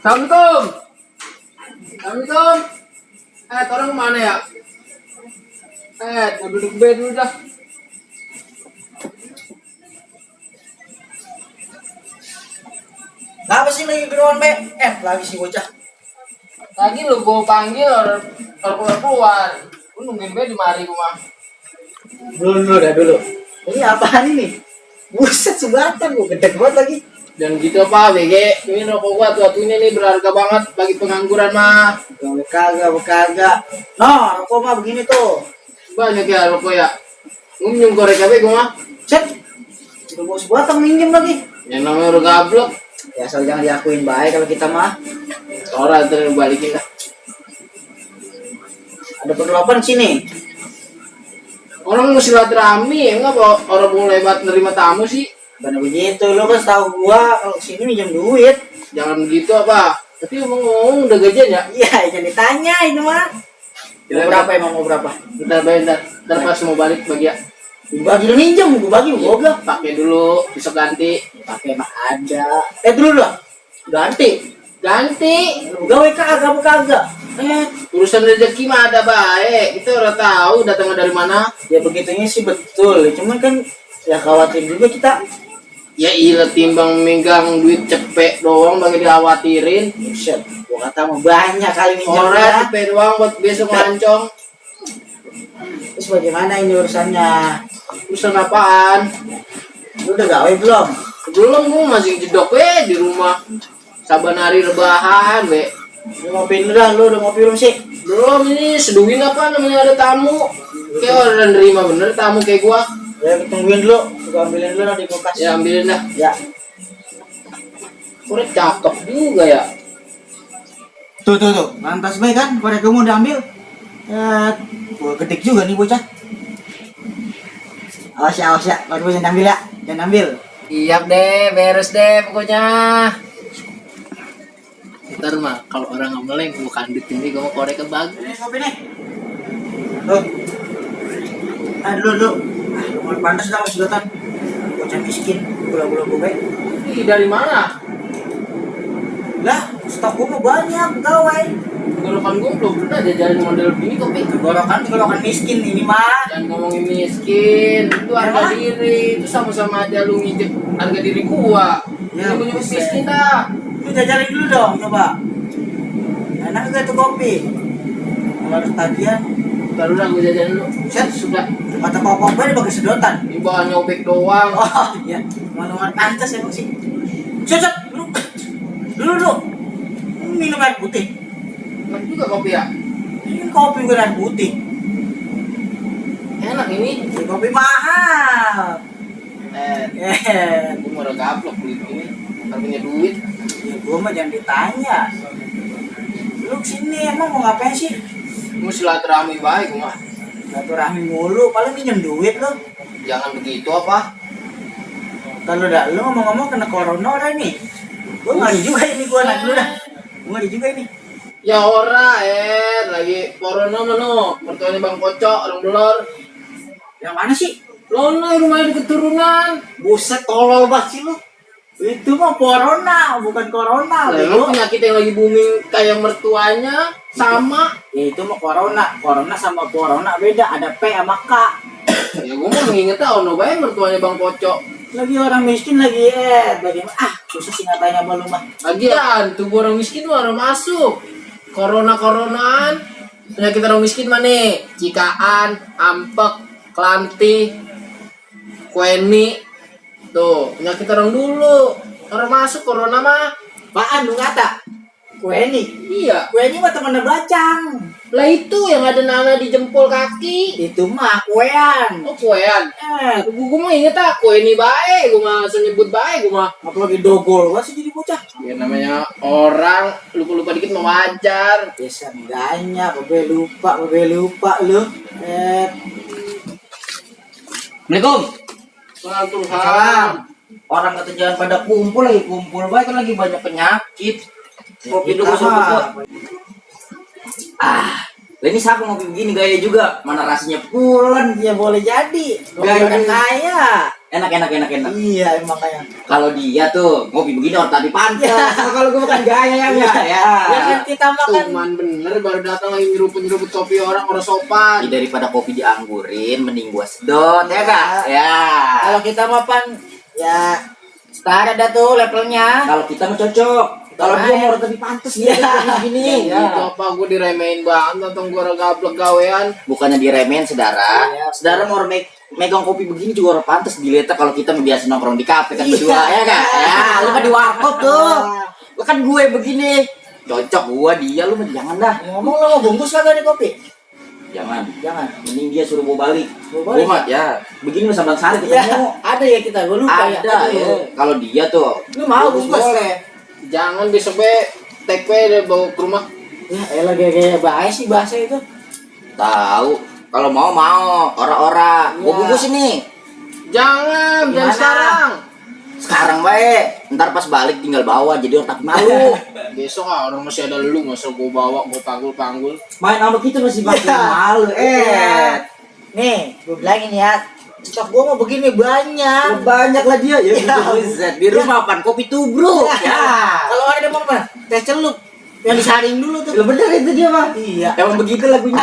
Assalamualaikum. Assalamualaikum. Orang kemana ya? Duduk bed dulu dah. Kenapa sih lagi geruan be? Lagi si bocah. Lagi lu gua panggil orang keluar. Lu nungguin bed di mari rumah. Dulu. Ini apaan ini? Buset sebatan gua gede banget lagi. Dan gitu apa BG, ini rokok gua tuh-tuhnya nih berharga banget bagi pengangguran mah. Kagak. No, rokok mah begini tuh. Banyak ya rokok ya. Minum korek aja gua mah. Cet. Udah bos batang minjem lagi. Yang namanya udah gablok. Ya asal jangan diakuin baik kalau kita mah. Orang terus balikin dah. Ada perlu apa di sini? Orang mau silaturahmi, enggak orang boleh buat nerima tamu sih. Bukan begitu, lo kan tahu gua kalau kesini minjem duit. Jangan begitu apa. Tapi ngomong udah gajian ya. Iya, jangan ditanya itu mah. Mau berapa emang mau berapa? Ntar bayar ntar pas mau balik bagi ya. Bagi lu minjem, gua bagi gua goblok. Pakai dulu, besok ganti. Pakai mah ada. Dulu lah. Ganti. Ganti. Gawe kagak. Urusan rezeki mah ada baik. Kita udah tahu datangnya dari mana. Ya begitunya sih betul. Cuman kan ya khawatir juga kita. Ya iya timbang megang duit cepet doang bagi dikhawatirin. Buset, gua kata mau banyak kali minjem. Orang cepet doang buat besok lancong. Terus bagaimana ini urusannya? Urusan apaan? Lu udah gawe belum? Belum, gua masih jedok di rumah. Saban hari rebahan Lu ngopi dulu dah, lu udah ngopi belum sih? Belum, ini seduhin apa namanya ada tamu. Kayak orang nerima bener tamu kayak gua. Ya tungguin dulu, gua ambilin dulu di kulkas. Ya ambilin dah. Ya. Kurang cakep juga ya. Tuh. Lantas baik kan? Pada kamu udah ambil. Gua ketik juga nih bocah. Awas ya. Baru jangan ambil ya. Jangan ambil. Siap deh, beres deh pokoknya. Ntar mah kalau orang ngemeleng gua kandit ini gua mau korek ke bag. Ini kopi nih. Tuh. Dulu. Lu pantas dah sedotan. Bocah miskin, gula-gula gue. Ih, dari mana? Lah, stok gue mah banyak, gawai. Tenggorokan gua belum pernah jajarin model begini kopi. Tenggorokan miskin ini mah. Dan ngomongin miskin, itu harga diri, itu sama-sama aja lu nginjek harga diri gua. Ya, Ini gua nyebut buset. miskin dah. Lu jajalin dulu dong, coba. Enak gak tuh kopi? Kalau harus tagihan, Ntar udah gua jajarin dulu. Set. Sudah. kata kokok gue pakai sedotan. Ini bahan nyobek doang. Oh iya, manual pantas emang sih. Set, dulu. Minum air putih. Enak juga kopi ya. Ini kopi gue air putih. Enak ini. Ini kopi mahal. Gua mau gablok beli ini. Ntar punya duit. Ya gue mah jangan ditanya. Lu kesini emang mau ngapain sih? Mau silaturahmi baik gua mah. Silaturahmi mulu, paling minjem duit lo. Jangan begitu apa? Kalau lu ngomong-ngomong kena corona orang nih. Gue ngari juga ini, gue anak dulu dah. Gue ngari juga ini. Ya ora, lagi corona mano. Mertuanya Bang Kocok, orang Belor. Yang mana sih? Lono rumahnya di keturunan. Buset, tolol banget sih lu. Itu mah corona, bukan corona. Emang penyakit yang lagi booming kayak mertuanya sama. Ya itu mah corona. Corona sama corona beda, ada P sama K. Ya gua mau mengingat ono bae mertuanya Bang Kocok. Lagi orang miskin lagi bagaimana? Susah sih ngatanya sama lu mah. Lagian tubuh orang miskin mah orang masuk. Coronaan. Penyakit orang miskin mana? Cikaan, ampek, kelanti, kueni. Tuh, penyakit orang dulu. Orang masuk corona mah. Apaan lu kata? Kueni. Iya. Kueni mah temen bacang. Lah itu yang ada nana di jempol kaki. Itu mah kuean. Oh, kuean. Gua mah inget kueni bae, gua mah langsung nyebut bae gua mah. Apalagi dogol wah sih jadi bocah. Ya namanya orang lupa-lupa dikit mah wajar. Biasa enggaknya, bebe lupa lu. Assalamualaikum. Waalaikumsalam. Orang kata jangan pada kumpul baik kan lagi banyak penyakit. Kopi dulu sobat. Ini siapa ngopi begini gaya juga? Mana rasanya pulen? Ya boleh jadi. Gaya kaya. Enak. Iya emang kayak. Kalau dia tuh ngopi begini orang tadi pantas. Kalau gue bukan gaya ya enggak ya. Ya kan kita makan. Cuman bener baru datang lagi nyeruput kopi orang sopan. Ya, daripada kopi dianggurin mending gua sedot ya enggak? Ya. Kalau kita makan ya setara dah tuh levelnya. Kalau kita mah cocok. Kalau dia mau orang lebih pantas dia gini. Ya, itu apa gue diremehin banget atau gue gablek gawean. Bukannya diremehin saudara. Iya. Saudara mau megang kopi begini juga orang pantas dilihat kalau kita biasa nongkrong di kafe kan berdua ya kan? Ya, lu kan di warkop tuh. Lu kan gue begini. Cocok gua dia lu mah jangan dah. Ngomong lo mau bungkus kagak nih kopi? Jangan. Jangan. Mending dia suruh bawa balik. Bawa balik? Gua mah ya. Begini mah Sabang Sari Iya, ketemu. ada ya kita, gue lupa ya. Ada ya. Kalau dia tuh Lu mau bungkus? boleh. Jangan besok take deh bawa ke rumah. Ya elah kayak bahaya sih bahasa itu. Tahu. Kalau mau ora-ora. Gua Iya. bungkus ini. Jangan Gimana? sekarang. Sekarang baik. Ntar pas balik tinggal bawa jadi orang tapi malu. Besok orang masih ada lu, masa gue bawa, gue panggul. Main sama kita masih makin Iya. malu. Nih, gue bilangin ya. Stok gue mau begini banyak. Banyak lah dia ya. Ya. Buset. Di rumah apaan kopi tubruk. Ya. Kalau ada mau apa? Teh celup. Yang disaring dulu tuh. Lo bener itu dia mah. Iya. Emang begitu lagunya.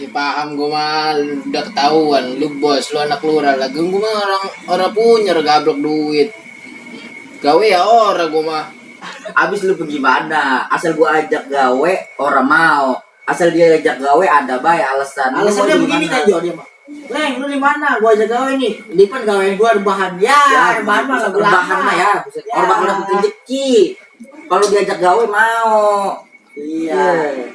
Ya paham gue mah udah ketahuan, lu bos, lu anak lurah lagi gue mah orang punya gablok duit. Gawe ya orang gue mah. Abis lu pergi mana? Asal gua ajak gawe orang mau. Asal dia ajak gawe ada baik alasan. Lu Alasannya mau di begini mana? kan Jo dia mah. Leng, lu di mana? Gua aja gawe nih. Lipan gawein gua rebahan. Ya, rebahan mah lagu rebahan lama. mah ya. Ya. Orang bakal dapet rezeki. Kalau diajak gawe mau. Iya.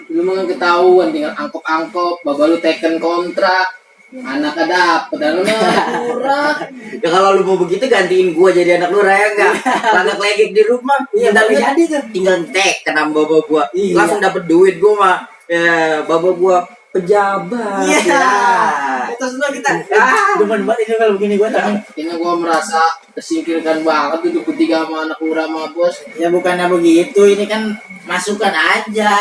Lu mah ketahuan tinggal angkop, bapak lu teken kontrak. Anak ada dapet, dan lu mah murah. Ya kalau lu mau begitu gantiin gua jadi anak lurah ya enggak? Kagak legek di rumah. Iya, Tinggal boleh jadi tuh. tinggal tek kenam bapak gua. Iya. Langsung dapet duit gua mah. Ya, bapak gua pejabat. Iya. Ya. Terus lu kita. Demen banget ini kalau begini gua tanya. Akhirnya gue merasa tersingkirkan banget duduk bertiga sama anak lurah sama bos. Ya bukannya begitu, ini kan masukan aja.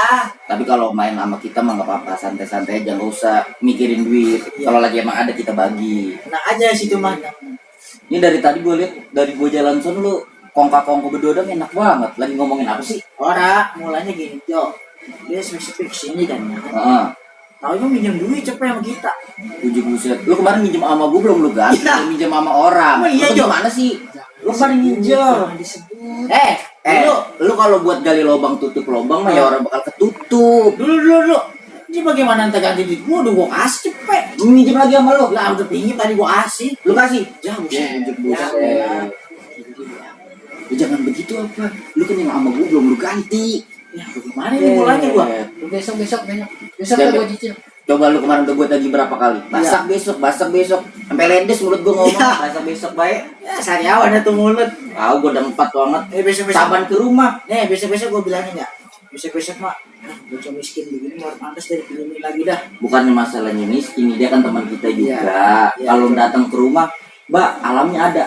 Tapi kalau main sama kita mah nggak apa-apa, santai-santai aja, nggak usah mikirin duit. Iya. Kalau lagi emang ada kita bagi. Enak aja situ mah. Ini dari tadi gue lihat dari gue jalan son lu kongka-kongko berdua dong enak banget. Lagi ngomongin apa sih? Ora, mulanya gini, Jo. Dia spesifik sini kan. Heeh. Taunya minjem duit cepet sama kita. Tujuh buset. Lu kemarin minjem sama gue belum lu ganti? Iya. Lu minjem sama orang. Oh, iya, Lu Jo. gimana sih? Lu kemarin minjem. Jangan disebut. Lu kalau buat gali lubang tutup lubang mah ya orang bakal ketutup. Dulu. Ini bagaimana ntar ganti duit gua udah gua kasih cepet. Lu minjem lagi sama lu. Lah udah pinjam tadi gua kasih. Lu kasih. Ya Ya, buset. buset. Ya, Lu jangan begitu apa? Lu kan yang sama gue belum lu ganti. ya bagaimana ini mulanya gua? Besok Udah, gue cicil. Coba lu kemarin udah gue tadi berapa kali? Basak besok. Sampai lendes mulut gue ngomong. Iya. Basak besok baik. Ya sariawan ada tuh mulut. Tahu gue udah 4 banget. Besok-besok. Saban ke rumah. Nih besok-besok gua bilangin ya. Besok-besok mah bocah miskin begini mau pantas dari pilih lagi dah. Bukannya masalahnya miskin, dia kan teman kita juga. Iya. Kalau datang ke rumah, Mbak, alamnya ada.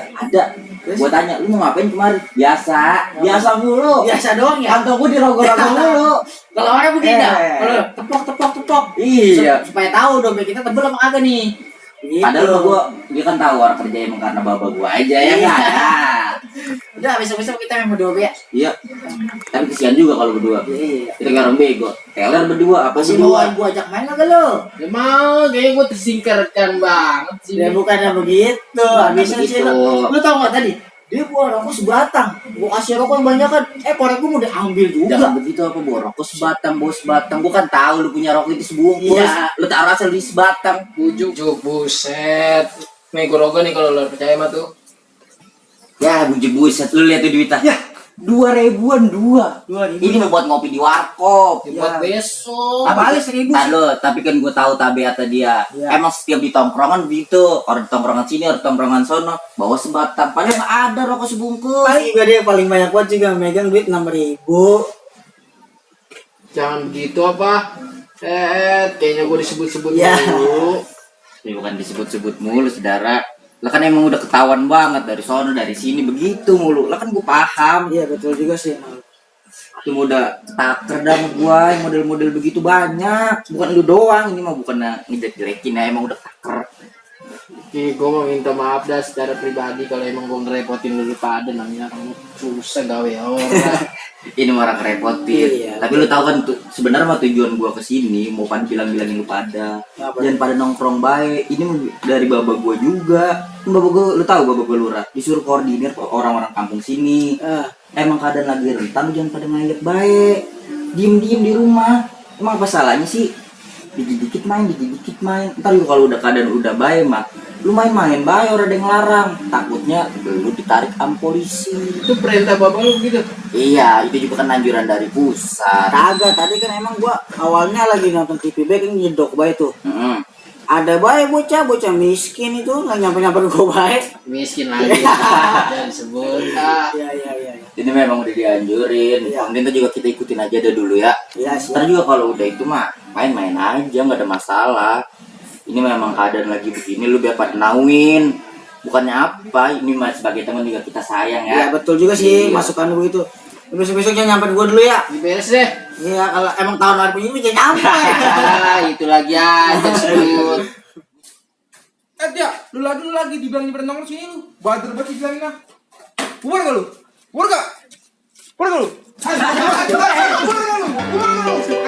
Terus? Gue tanya, lu mau ngapain kemarin? Biasa mulu. Biasa doang ya. Kantong gue dirogoh-rogoh mulu. Kalau orang begini dah. Eh. Kalau tepok. Iya. Supaya tahu dompet kita tebel apa kagak nih. Gitu. Padahal mah gue, dia kan tahu orang kerja emang karena bapak gue aja ya Iya. kan. Udah besok-besok kita main berdua ya. Iya. Tapi kesian juga kalau berdua. Iya. Kita kayak orang bego. Teler berdua, apa Masih berdua? mau gua ajak main kagak lo? Ya mau, kayaknya gue tersingkirkan banget sih. Ya bukannya begitu. Habisnya sih begitu. lu tau gak tadi? Dia bawa rokok sebatang. Gua kasih rokok yang banyak kan. Korek gua mau diambil juga. Jangan begitu apa bawa rokok sebatang, bawa sebatang. Gue kan tahu lu punya rokok itu sebungkus. Iya. Lu taruh asal di sebatang. Bujuk buset. Nih Gorogo nih kalau lo percaya mah tuh. Ya bujuk buset, lu lihat tuh duitnya. Ya, 2.000-an dua. 2.000. Ini mau buat ngopi di warkop. Buat besok. Apa kali 1.000 Tar sih? lo, tapi kan gue tahu tabiatnya dia. Iya. Emang setiap di tongkrongan begitu. Orang di tongkrongan sini, orang di tongkrongan sono, bawa sebatang. Padahal mah ada rokok sebungkus. Paling juga dia paling banyak buat juga megang duit 6.000. Jangan begitu apa? Kayaknya gue disebut-sebut Ya. dulu. Ya bukan disebut-sebut mulu, saudara. Lah kan emang udah ketahuan banget dari sono, dari sini begitu mulu. Lah kan gue paham. Iya betul juga sih. Itu udah taker dah sama gua, yang model-model begitu banyak. Bukan lu doang, ini mah bukan ngejelek-jelekin ya, emang udah taker. Oke, gue mau minta maaf dah secara pribadi kalau emang gue ngerepotin lu pada, namanya kamu susah gawe orang. Ini orang repotin. Iya. Tapi lu tahu kan sebenarnya mah tujuan gua kesini mau bilang-bilangin lu pada. Apa? Jangan pada nongkrong baik. Ini dari baba gua juga. Kan baba gua, lu tahu baba gua lurah disuruh koordinir orang-orang kampung sini. Emang keadaan lagi rentan, jangan pada ngayet baik. Diem-diem di rumah. Emang apa salahnya sih? Dikit-dikit main. Ntar juga kalau udah keadaan udah baik mah, lu main-main baik, orang ada yang larang. Takutnya lu ditarik sama polisi. Itu perintah bapak lu gitu. Iya, itu juga kan anjuran dari pusat. Kagak, tadi kan emang gua awalnya lagi nonton TV kan nyedok bae tuh. Mm-mm. Ada bae bocah miskin itu nggak nyampe gua bae. Miskin lagi. Dan disebut. Iya. Ini memang udah dianjurin. Iya. Pemerintah juga kita ikutin aja deh dulu ya. Iya, Ntar juga kalau udah itu mah main-main aja, nggak ada masalah. Ini memang keadaan lagi begini, lu biar pada nauin. Bukannya apa, ini mah sebagai teman juga kita sayang Iya ya. betul juga sih Iya. masukan lu itu. Besok-besok jangan nyamperin gua dulu ya. Diberes deh. Iya, kalau emang tahun lalu ini bisa nyampe. Itu lagi aja disebut. Dia, lu lagi dibilang nyebrang nongkrong sini lu. Bader banget dibilangin ah. Bubar gak lu? Bubar gak lu? Ayo, bubar gak lu? Bubar gak lu?